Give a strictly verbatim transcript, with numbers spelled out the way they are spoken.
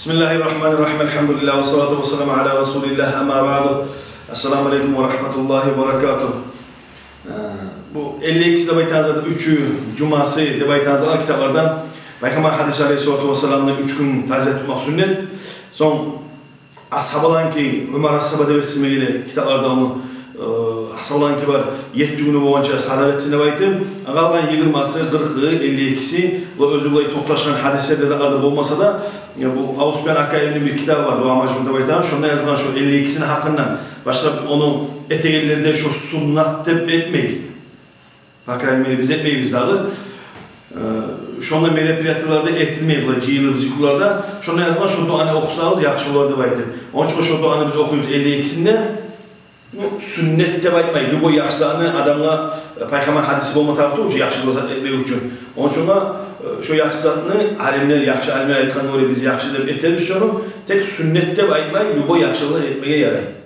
Бисмиллагьи ррагьмани ррагьим. Альгьамдулиллагь, ва ссалату ва ссаламу аля расулиллагь, амма баъду. Ассаламу алейкум ва рагьматуллагьи ва баракатугь. Э, бу элли экиси деп айтагъан зат, уьчю, жумасы деп айтагъан зат китапларда Пайхаммар гьадиси алейгьиссалату вассаламны уьч гюн тазия тутмакъ сюннет. Сонг асгьабаланки, Умар асгьаба деп эсиме геле, китапларда ону, э, асгьабаланки бар, етти гюню болгъанча садагъа этсин деп айтып, къалгъан йигирмасы, къыркъы, элли экиси, бу оьзю булай токъташгъан гьадислерде де затларда болмаса да, э, бу Авспиян Акаевни бир китабы бар, «Дуа мажму» деп айтагъан, шонда язгъан шо элли экисини гьакъындан. Башгъа ону этегенлер де шо суннат деп этмей. По крайней мере, биз этмейбиз дагъы. Э, шонда мероприятиелерде этилмей, булай жыйылып зикруларда. Шонда язгъан, шо дуаны охусагъыз, яхшы болар деп айтып. Ончун шо дуаны биз охуйбуз элли экисинде. Ну, сюннет деп айтмай, любой яхшы затны адамгъа, э, пайхаммар гьадиси болма тарыкъ тюгюл чю яхшы болса этмек учун. Ончун, э, шо яхшы затны алимлер, яхшы алимлер айтгъангъа гёре биз яхшы деп этебиз шону. Тек сюннет деп айтмай, любой яхшылыкъны этмеге ярай.